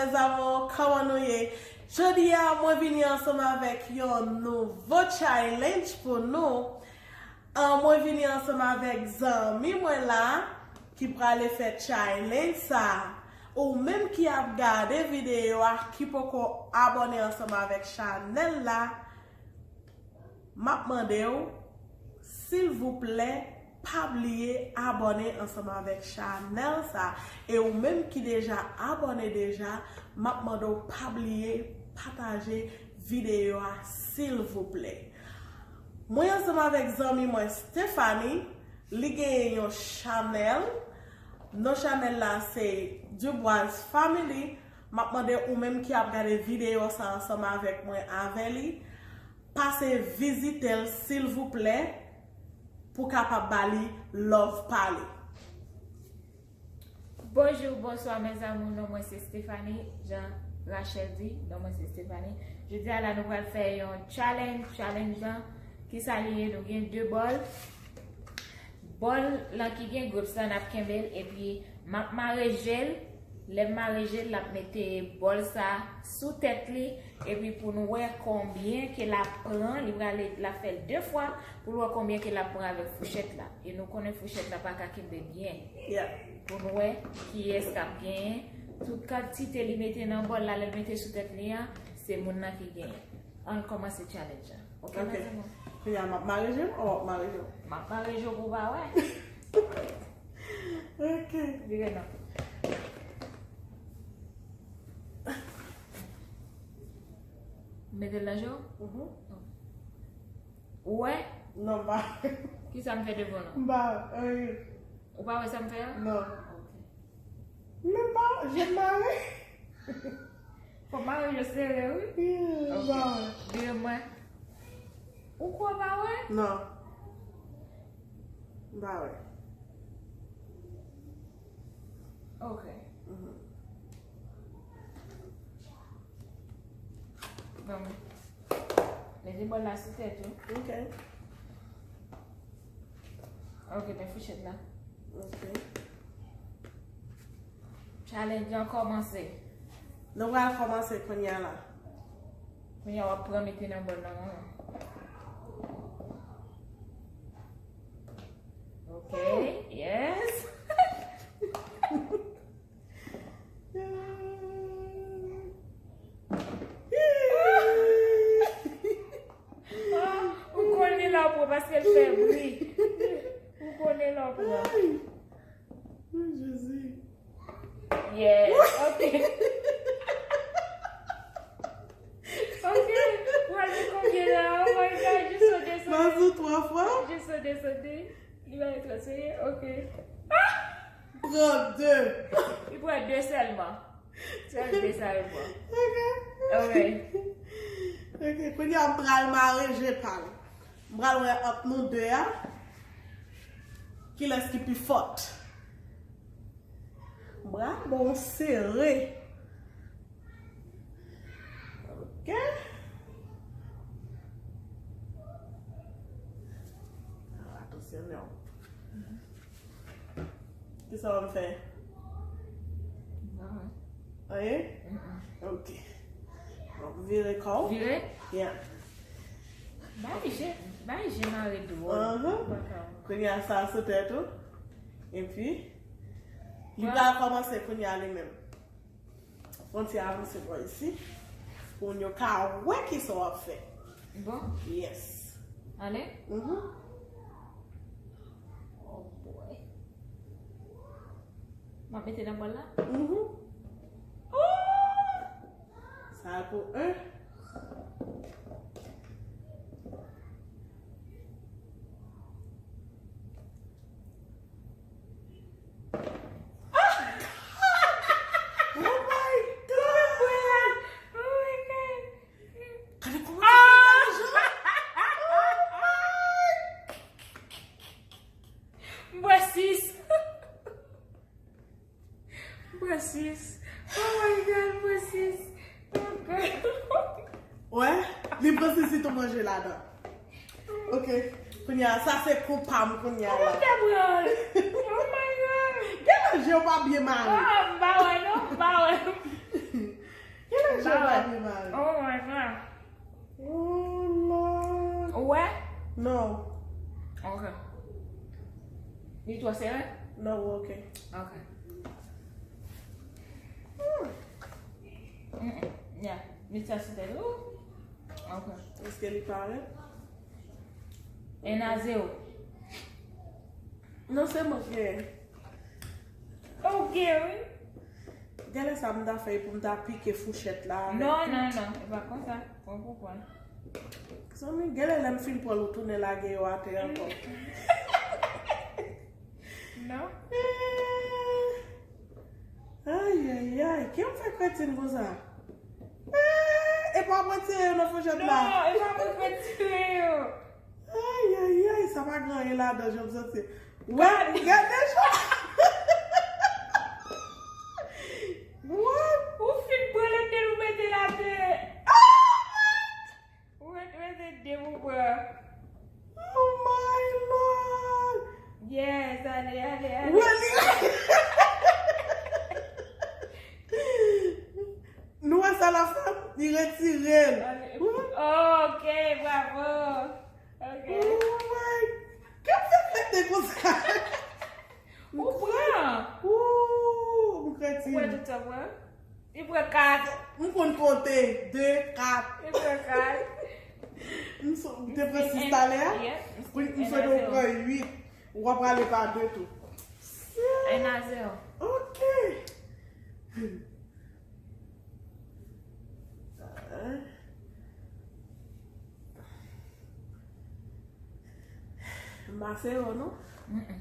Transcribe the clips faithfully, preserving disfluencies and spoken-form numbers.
Mes amours, kòman nou ye? Jodi a, mwen vini ansanm avèk yon nouvo challenge pou nou. An, mwen vini ansanm avèk zanmi mwen la ki prale fè challenge sa. Ou menm ki ap gade videyo a, ki poko abòne ansanm avèk chanèl la, m ap mande w, silvouplè, pa bliye abòne ansanm avèk chanèl sa. E ou menm ki deja abòne deja, m ap mande w pa bliye pataje videyo a, silvouplè. Mwen ansanm avèk zanmi mwen Stephanie, li genyen yon chanèl. Non chanèl la se Dubois Family. M ap mande ou menm ki ap gade videyo sa ansanm avèk mwen avè li, pase vizite l silvouplè pou kapab ba li love pa li. Bonjou, bonswa, mes amours. Non mwen se Stephanie, jan Rachel di, non mwen se Stephanie. Jodi a la, nou pral fè yon challenge. Challenge lan, kisa li ye? Nou gen de bòl. Bòl lan ki gen grips lan, n ap kenbe l, epi m ap mare je l. Lè m mare je l, l ap mete bòl sa sou tèt li, epi pou nou wè konbyen ke l ap pran, li prale, l ap fè l de fwa, pou l wè konbyen ke l ap pran avèk fouchèt la. E nou konnen fouchèt la pa ka kenbe byen. Yeah. Pou nou wè kiyès k ap genyen. Tout kantite li mete nan bòl la, lè l mete sou tèt li an, se moun nan ki genyen. Ann kòmanse challenge la. Ok, ok, mes amours? Kounye a, m ap mare je w, ou w ap mare je w? M ap mare je w pou w pa wè. Ok. Vire non. Mete l nan je w? Mhm. Ou wè? Non, m pa. Kisa m fè devan w lan? M pa wè anyen. Ou pa wè sa m fè a? Non. Ok. Men m pa wè, je m mare. Fò mare je sere, wi. Yeah, m pa wè. Ok. Vire mwen. Ou kwè w pa wè? Non. M pa wè. Ok. Mhm. Bon. Mete bòl la sou tèt ou. Ok. Ok, men fouchèt la. Ok. Challenge lan kòmanse. Nou pral kòmanse kounye a la. Kounye a w ap pran mete nan bòl nan manman. Ok, yes. Ah, ou konnen l ap pran paske l fè bri. Ou konnen l ap pran. Ay. Oh, Jezi. Yes, ok. Ok, pral pou konbyen la? Oh my God, je saute, saute. Mazou twa fwa. Je saute, saute. Li va transfere, ok. Pran de. Li pran de sèlman. Sèl de sa yo pran. Ok. Ok. Ok, kounye a m pral mare je pa l. M pral wè ant nou de a, kilès ki pi fòt. Bravo, sere. Ok. Atansyone w. Kisa w ap fè? Anyen? Ok. Bon, vire kò w. Vire? Yeah. Bay je, bay je mare dwòl. Ahn. Kounye a sa sou tèt ou. Epi, li pral kòmanse kounye a li menm. Fon ti avanse bò isi. Pou moun yo ka wè kisa w ap fè. Bon. Yes. Ale? Mhm. Oh boy. M ap mete nan bòl la? Mhm. Oh! Sa a pou en. Oh my God! Oh my God! Gade kòman li fè bèl jan. Oh my! M bwè sis. M bwè sis. Oh my God, m bwè sis. Oh God. Wè, li pran sis li tou manje ladan. Ok. Kounye a, sa se kou pa m kounye a la. Kòman w te pran l? Oh my God. Gen nan je w pa byen mare. Ah, m pa wè non, m pa wè. Sa pa byen mare. Oh my God. Oh Lord. Ou wè? Non. Ok. Li twò sere? Non, ok. Ok. Mm-mm. Yeah. Li twò sere. Ooh. Ok. Èske li parèt? En a zewo. Non, se mwen ki genyen. Ok, wi. Genlè sa m ta fè pou m ta pike fouchèt la avèk. Non, non, non. E pa konsa. Pran pou pran. Zanmi, genlè lè m fin pran l, ou tounen lage yo atè ankò. Non. Eh. Ay, ay, ay. Kè m fè kretin konsa. Eh, e pa mwen tire yo nan fouchèt la. Non, e pa mwen k retire yo. Ay, ay, ay, sa pa gen anyen ladan, jan m santi. Wè, gade jan. What? Ou fin pran ladan, ou mete l atè. Ah! Ou ret mete de pou pran. Oh my Lord! Yes, ale, ale, ale. Wè li. Nou wè sa l ap fè? Li retire l. Ale. Ok, bravo. Ok. Oh my. Kè m fè fete konsa. Ou pran. Ooh, m kretin. Ou pran tout sa, pran. Li pran kat. M konn konte. De, kat. Li pran kat. M so-, m te pran sis talè a. Yeah. M sot w pran uit. W ap prale pa de tou. En a zewo. Ok. M pa sere w non. Mm-mm.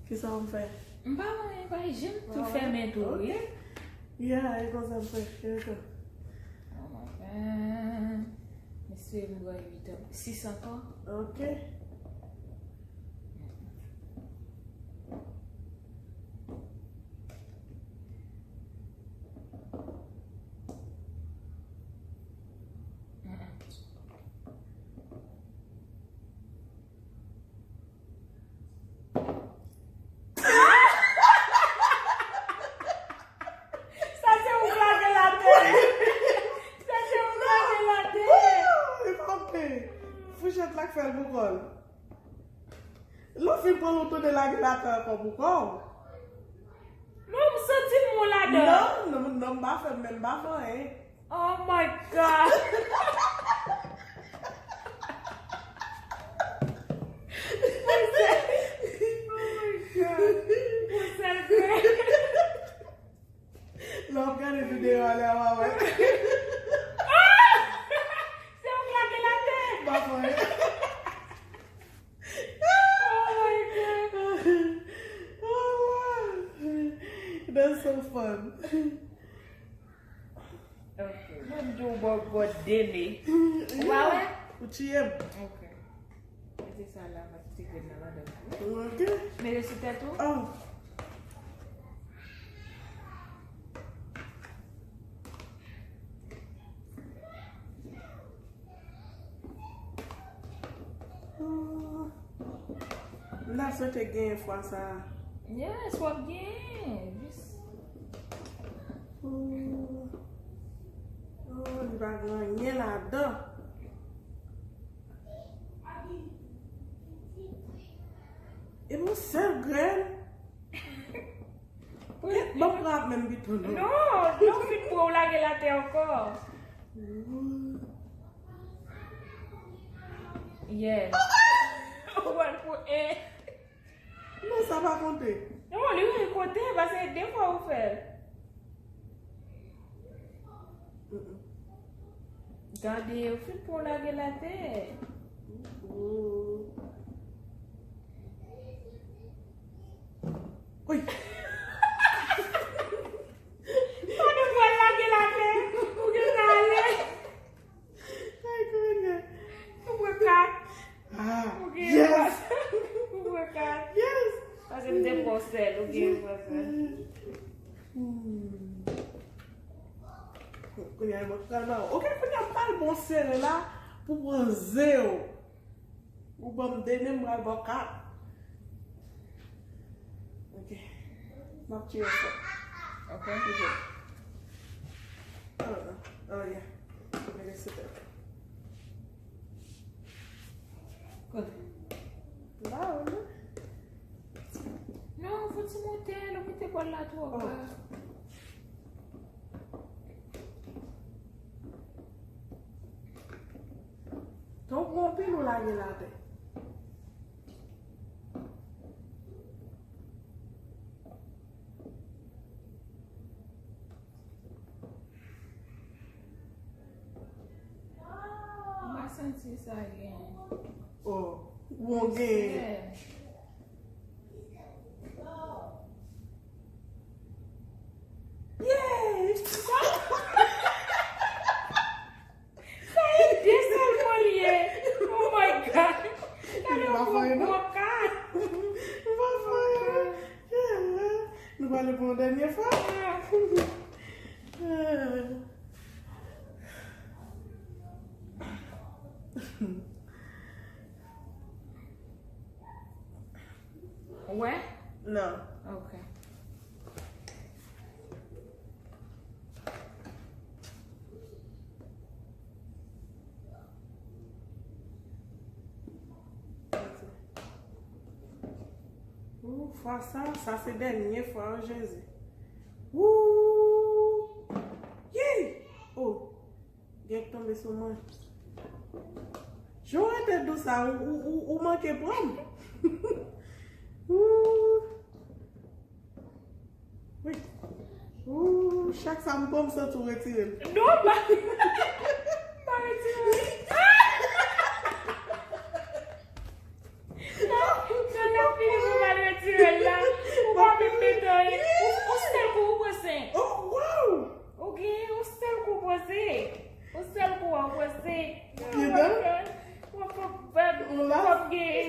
Kisa w fè? M pa wè, pa janm tou fèmen tou, wi. Ok. Yeah, e konsa m fè. Here we go. Oh my God. Mesye, m pran uit an. Sis ankò. Ok. Sa se ou k lage l atè. Sa se ou k lage l atè. Woo! Li frape. Fouchèt la k fè l pou kò l. Lè w fin pran l, ou tounen lage l atè ankò pou kò w. Non, m santi m bon ladan. Non, non, non, m pa fè, men m pa fè anyen. Oh my God! Mwen sè-, oh my God! Mwen sè l vre. Lè w ap gade videyo a, lè a w a wè. Ah! Se ou k lage l atè? M pa fè anyen. Oh my God! Oh Lord! That's so fun. Ok. Mwen di w bò, bò dele. Ou pa wè? Ou tiye m. Ok. Mete sa la, m ap ti grenn nan ladan. Ok. Mete sou tèt ou. Oh. Oh. M ta swete genyen fwa sa a. Yes, w ap genyen. Jis. Oh. Oh, li pa gen anyen ladan. E yon sèl grenn. Bon, m pran menm biton non. Non, non, fin pran, w lage l atè ankò. Yes. Ou pral pou en. Non, sa pa konte. Non, li wi konte, paske de fwa ou fè l. Mm-mm. Gade, ou fin pran, w lage l atè. Mm-mm. Wi. Pandan w pral lage l atè, ou gentan ale. Ay, kòmandè. Ou pran kat. Ah, ou gen yes. Ou pran kat. Yes. Paske m te pran sèl, ou gen pran sèl. Hmm. Kounye a, mwen pral ba ou. Ok, kounye a, m pral bon sere la pou pran zewo. Ou ban m de, men m pral ba w kat. Ok. M ap tire sa. Ok. Ok. Ah. Oh, yeah. Mete sou tèt. Kote? La, wi. Non, fò ti monte, ou mete bòl la twò ba. Donk, gon pil ou lage l atè. M pa santi sa gen. Oh, bon gen. Yay! Sa e de sèlman li ye. Oh my God. Gade yon gwo kat. M pa fè anyen. Nou pale pou yon dènye fwa. Ou wè? Non. Ok. Ou, fwa sa, sa se dènye fwa, o Jezi. Ou! Yey! Oh! Gen k tonbe sou mwen. Jan w rete dous sa, ou, ou, ou, ou manke pran m. Ou. Wi. Ou, chak sa m pran, m santi w retire l. Non, pa, pa retire l. Nan, nan, nan, fini pou mal retire l la. Ou pa menm mete anyen. Ou, ou sèl kou ou pran senk. Oh, wow! Ou gen yon sèl kou pran senk. Yon sèl kou ou pran senk. Ou la? Fòk gen.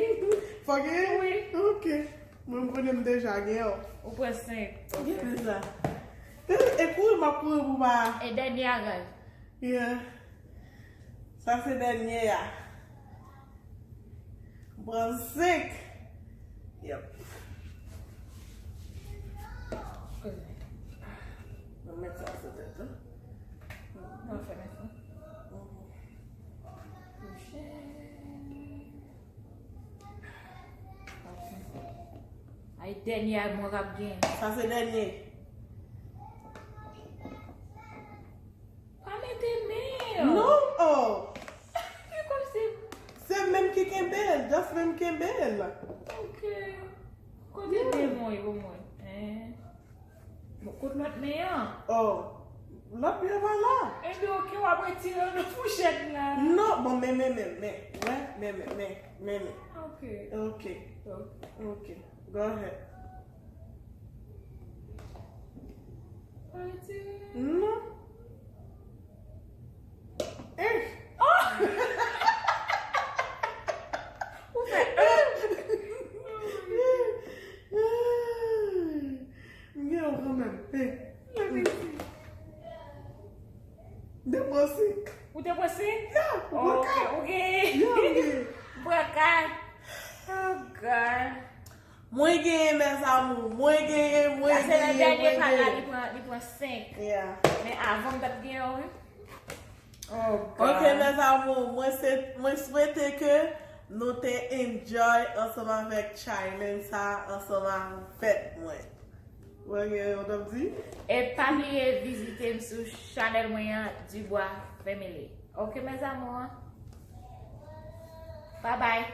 Fòk gen? Wi. Ok. Mwen, m konnen m deja gen yon. Ou pran senk. Gen deja. E, e kouri, m ap kouri pou pa. E dènye a, guys. Yeah. Sa se dènye a. Pran senk. Yep. Mwen met sa sou tèt ou. Mwen fè met sa. Ay, dènye a mwen k ap gen. Sa se dènye. Pa mete men. Non, oh. Se kòmsi. Se menm ki kenbe l, just menm kenbe l. Ok. Kote men mwen yo mwen? Hein? Bon, kote lòt men an? Oh. Lòt men an pa la. Ebyen, ok, w ap retire l nan fouchèt la. Non, bon, men, men, men, men. Wè, men, men, men, men, men. Ok. Ok. Ok. Ok. Go ahead. Pa retire. Non. Eh! Oh! Ou fè, eh! M gen yon kanmenm. Eh! M te pran senk. Ou te pran senk? Yeah, ou pran kat. Ok, ok. Yeah, ok. Ou pran kat. Oh, God. Mwen genyen, mes amours. Mwen genyen, mwen genyen, mwen genyen. Sa se nan dènye pa la, li pran, li pran senk. Yeah. Men avan m t ap genyen, wi. Oh, God. Ok, mes amours, mwen se, mwen swete ke nou te enjoy ansanm avèk challenge sa, ansanm avèk mwen. Mwen genyen, w t ap di? E pa bliye vizite m sou chanèl mwen an, Dubois Family. Ok, mes amours. Bye bye.